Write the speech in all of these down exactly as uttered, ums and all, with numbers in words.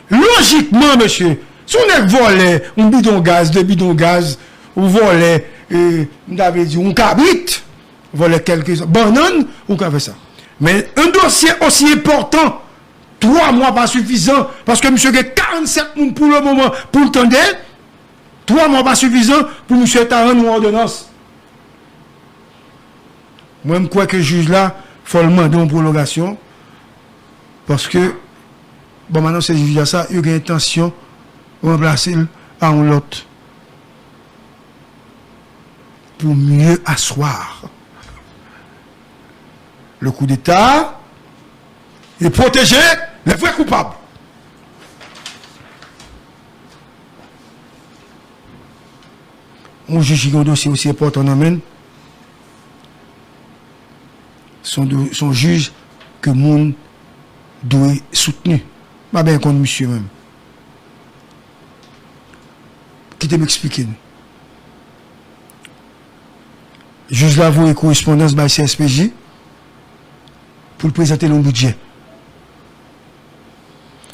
Lojikman, mesye, si yon nèg vòlè yon bidon gaz, de bidon gaz, ou vòlè, e, m ta vle di, yon kabrit, vòlè kèlke bannann, ou ka fè sa. Men yon dosye osi enpòtan, twa mwa pa sifizan, paske misye gen karannsèt moun pou le moman pou l tande, twa mwa pa sifizan pou misye ta rann yon òdonans. Mwen, m kwè ke jij la, fò l mande yon pwolongasyon, paske, bon, m anonse jij la sa, yo gen entansyon ranplase l a yon lòt pour mieux asseoir le coup d'État et protéger les vrais coupables. Yon jij ki gen yon dosye osi enpòtan nan men l, se yon do-, se yon jij ke moun dwe soutni. M pa byen konn misye menm. Kite m eksplike nou. Jij la voye korespondans bay C S P J pou l prezante l yon bidjè.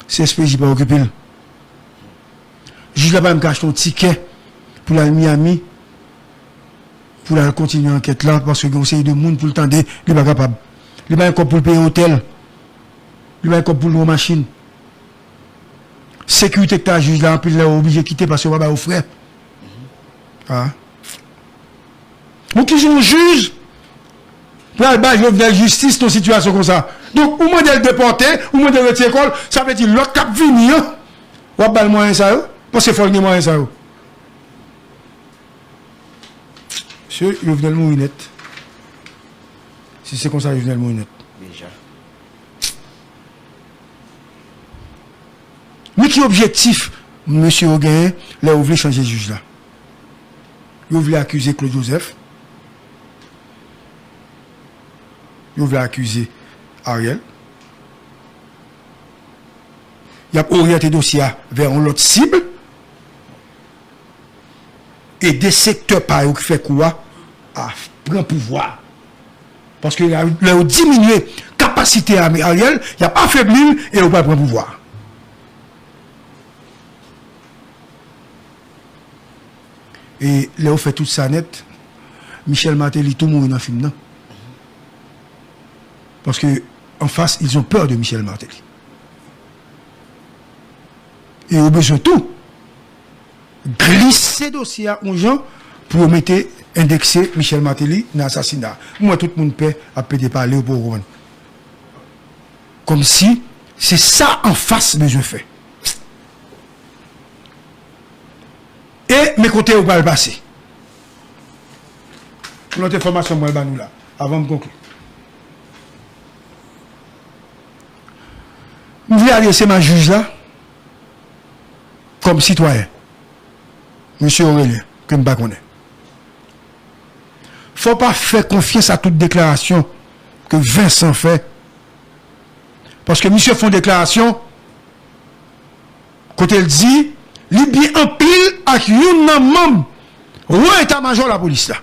C S P J pa okipe l. Jij la pa menm ka achte yon tikè pou l al Miami, pou l al kontinye ankèt la, paske gen yon seri de moun pou l tande, li pa kapab. Li pa gen kòb pou l peye otèl. Li pa gen kòb pou l lwe yon machin. Sekirite k ta jij la, anpil lè yo oblije kite paske yo pa ba yo frè. Ah. Bon, kijan yon jij pral bay Jovenel jistis nan sitiyasyon konsa? Donk, ou mande l depòte, ou mande l retire kò l, sa vle di lòt k ap vini an, w ap ba l mwayen sa yo? Paske fò l gen mwayen sa yo. Mesye, Jovenel mouri nèt. Si se konsa, Jovenel mouri nèt. Deja. Men ki objektif mesye yo genyen lè yo vle chanje jij la? Yo vle akize Claude Joseph. Yo vle akize Ariel. Y ap oryante dosye a vè yon lòt sib. Ede sektè pa yo ki fè kou a, a pran pouvwa a. Paske lè, lè yo diminye kapasite ame Ariel, y ap afebli l e yo pral pran pouvwa a. E lè yo fè tout sa nèt, Michel Martelly tou mouri nan fim nan. Paske anfas, ils ont peur de Michel Martelly. E yo bezwen tou glise dosye a yon jan pou yo mete endekse Michel Martelly nan asasina. M wè tout moun pè ap pede pale, yo poko konprann. Kòmsi se sa anfas bezwen fè. E men kote yo pral pase. Yon lòt enfòmasyon mwen ba nou la, avan m konkli. M vle adrese m a jij la kòm sitwayen. Mesye Aurelien, ke m pa konnen. Fò w pa fè konfyans a tout deklarasyon ke Vincent fè. Paske misye fè yon deklarasyon kote l di li byen anpil ak youn nan manm wo eta majò lapolis la.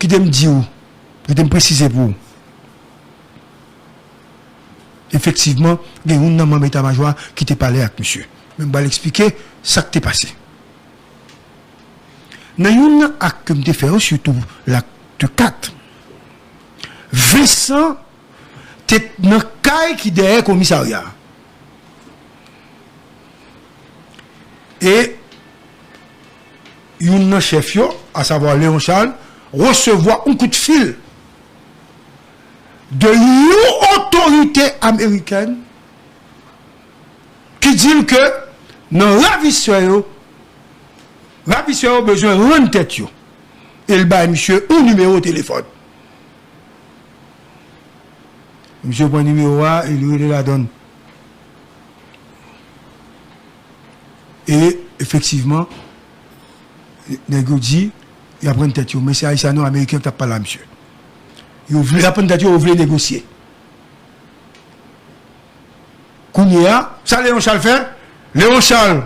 Kite m di w, kite m presize pou w. Efektivman, gen youn nan manm eta majò a ki te pale ak misye. Men m pral eksplike sa k te pase. Nan youn nan ak ke m te fè yo, sitou lak de kat, Vincent te nan kay ki dèyè komisarya a. E youn nan chèf yo, asavwa Léon Charles, resevwa yon kout fil de yon otorite amerikèn ki di l ke nan ravisè yo, ravisè yo bezwen rann tèt yo. E l bay misye yon nimewo telefòn. Misye pran nimewo a e li rele ladann. E efektivman, nèg yo di y ap rann tèt yo, men se Ayisyano-Ameriken k t ap pale a misye. Yo vle, y ap rann tèt yo, yo vle negosye. Kounye a, sa Léon Charles fè? Léon Charles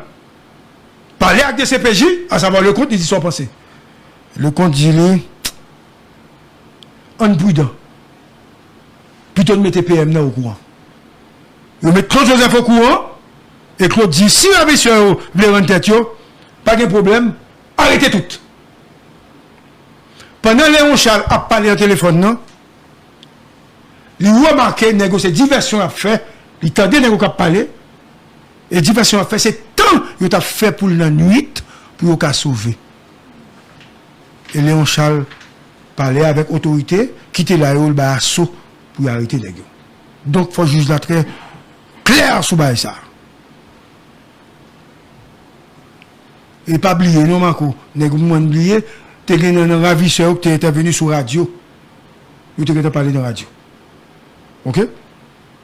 pale ak D C P J, asavwa Leconte, li di sa w panse. Leconte di li, ann pridan. Pito n mete P M nan okouran. Yo met Claude Joseph okouran, e Claude di, si ravizè yo vle rann tèt yo, pa gen pwoblèm, arete tout. Pandan Léon Charles ap pale nan telefòn nan, li remake nèg yo se divèsyon y ap fè, li tande nèg yo k ap pale, e divèsyon y ap fè, se tan yo t ap fè pou l nan nwit pou yo ka sove. E Léon Charles pale avèk otorite ki te la yo, l bay aso pou y arete nèg yo. Donk, fò jij la trè klè sou bagay sa. E pa bliye non, Marco, nèg ou mwen bliye, te gen nan, nan ravizè yo ki te entèveni sou radyo. Yo te gentan pale nan radyo. Oke?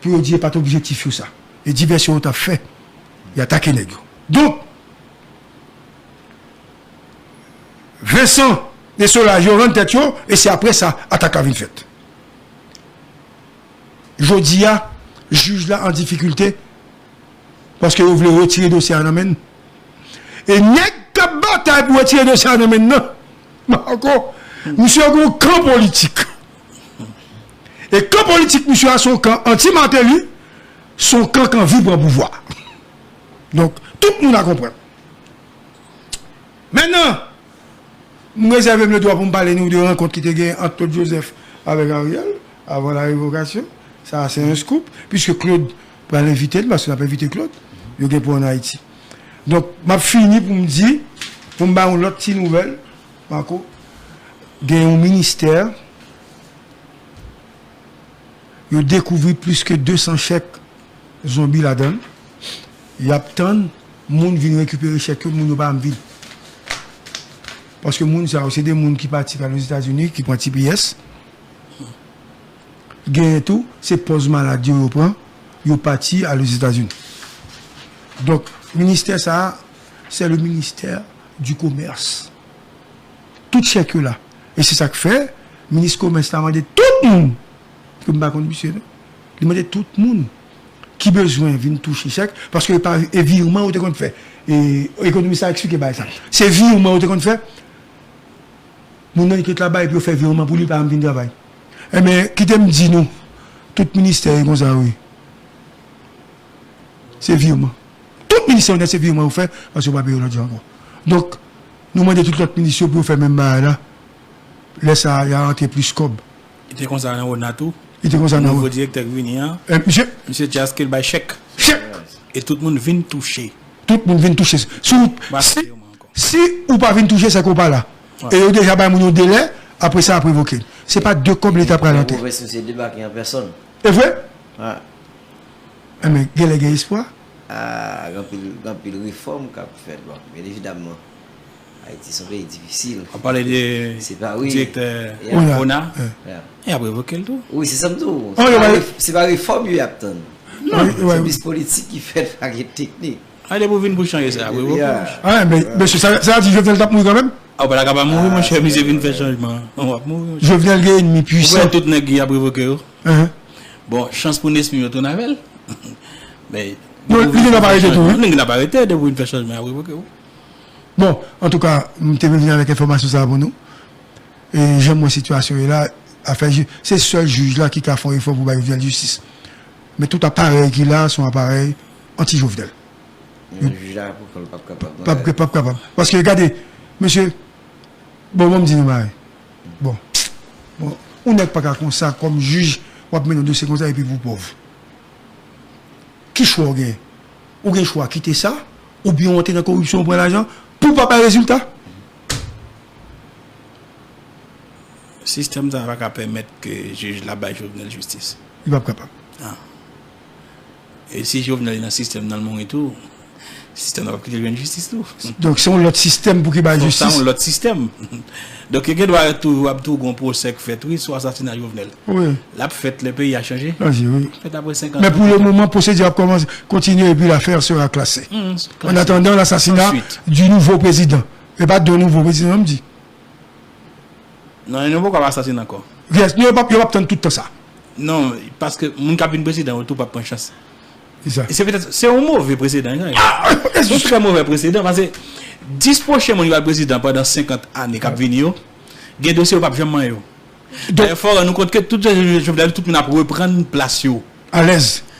Pou yo di e pa t objektif yo sa. E divèsyon yo t ap fè. Y atake nèg yo. Donk, Vincent e Solange yo rann tèt yo, e se apre sa, atak la vin fèt. Jodi a, jij la an difikilte, paske yo vle retire dosye a nan men l. E nèg k ap batay pou retire dosye a nan men l nan, Marco, misye gen yon kan politik. E kan politik misye a se yon kan anti-Martelly, se yon kan k anvi pran pouvwa. Donk, tout moun a konprann. Mentnan, m rezève m ledwa pou m pale nou de rankont ki te gen ant Claude Joseph avèk Ariel avan la revokasyon. Sa a se yon scoop, piske Claude pral envite l, paske l ap envite Claude. Yo gen pou ann Ayiti. Donk, m ap fini pou m di, pou m ba yon lòt ti nouvèl, Marco, gen yon ministè, yo dekouvri plis ke de san chèk zonbi ladan l. Y ap tann moun vin rekipere chèk yo, moun yo pa janm vin. Paske moun sa yo, se de moun ki pati al Ozetazini, ki pran T P S. Genyen tou, se pòz malad yo yo pran, yo pati al Ozetazini. Donk, ministè sa a, c'est le ministère du commerce. Tout chèk yo la. E se sa k fè, minis komès la mande tout moun, ke m pa konn misye non, li mande tout moun ki bezwen vin touche chèk, paske e pa e virman yo te konn fè. E ekonomis la eksplike bagay sa. Se virman yo te konn fè. Moun nan ki t la bay pou yo fè virman pou li, pa janm vin travay. Enben, kite m di nou, tout ministè yo konsa, wi. Se virman. Tout minis yo nèt se virman yo fè, paske yo pa peye yo lòt jan ankò. Donk, nou mande tout lòt minis yo pou yo fè menm bagay la. Lè sa a, y a rantre plis kòb. Li te konsa nan Ona tou. Li te konsa nan Ona. Nouvo direktè k vini an, eh, misye, misye Jaskil bay chèk. Chèk! E tout moun vin touche. Tout moun vin touche. Si w, si, si ou pa vin touche, se ke w pa la. E yo deja bay moun yon delè, apre sa, ap revoke l. Se pa de kòb Leta pral antre. Pwovens misye debake an pèsòn. E vre? Enben, genlè gen espwa. Ah, gen anpil, gen anpil refòm k ap fèt. Bon, byen evidamman, Ayiti se yon peyi difisil. W ap pale de direktè Ona. E y ap revoke l tou. Wi, se sa m di w. Se pa refòm yo y ap tann. Se plis politik ki fèt pa gen teknik. A, depi w vin pou chanje sa, wi, wi. Ah, men, mesye, sa, sa di Jovenel t ap mouri kanmenm? Ah, ou pa ta ka pa mouri, monchè, misye vin fè chanjman. W ap mouri, monchè. Jovenel gen enmi pwisan. Ou wè tout nèg ki ap revoke yo. Bon, chans pou Nesmy yo tounen avè l. Men, non, li gen dwa pa rete tou, wi. Li gen dwa pa rete, depi w vin fè chanjman, y ap revoke w. Bon, antouka, m te vin avèk enfòmasyon sa a pou nou. E jan m wè sitiyasyon ye la, afè jij, se sèl jij la ki ka fè yon efò pou bay Jovenel jistis. Men tout aparèy ki la, se yon aparèy anti-Jovenel. Jij la, pou kò l p ap kapab. P ap, p ap kapab. Paske, gade, mesye, bon, bon, m di nou bagay. Bon. Bon, yon nèg pa ka konsa, kòm jij, w ap mennen yon dosye konsa epi pou pòv. Ki chwa w gen? Ou gen chwa kite sa, oubyen w antre nan koripsyon, w pran lajan, pou w pa bay rezilta? Sistèm sa a pa ka pèmèt ke jij la bay Jovenel jistis. Li p ap kapab. Ah. E si Jovenel nan sistèm nan, l mouri tou, sistèm nan p ap kite l jwenn jistis tou. Donk, se yon lòt sistèm pou ki bay jistis. Sa yon lòt sistèm. Donk, yo gen dwa toujou ap tou gon pwosè k fèt, wi, sou asasina Jovenel. Wi. L ap fèt lè peyi a chanje. Chanje, wi. Fèt apre senkant an. Men pou le moman, pwosedè ap kòmanse, kontinye epi l'affaire sera classée. Hmm, classée. En attendant l'assassinat du nouveau président. E pa de nouvo prezidan, non, m di. Non, nou poko ap asasine ankò. Yes, nou, yo p ap, yo p ap tann tout tan sa. Non, paske moun k ap vin prezidan yo tou p ap pran chans. Se sa. E se petèt, se yon move prezidan, yon trè move prezidan, paske dis pwochen moun ki pral prezidan pandan senkant ane k ap vini yo, gen dosye yo p ap janm manyen yo. Dayè, fò w rann nou kont ke tout Jovenel, tout moun ap reprann plas yo. Alèz.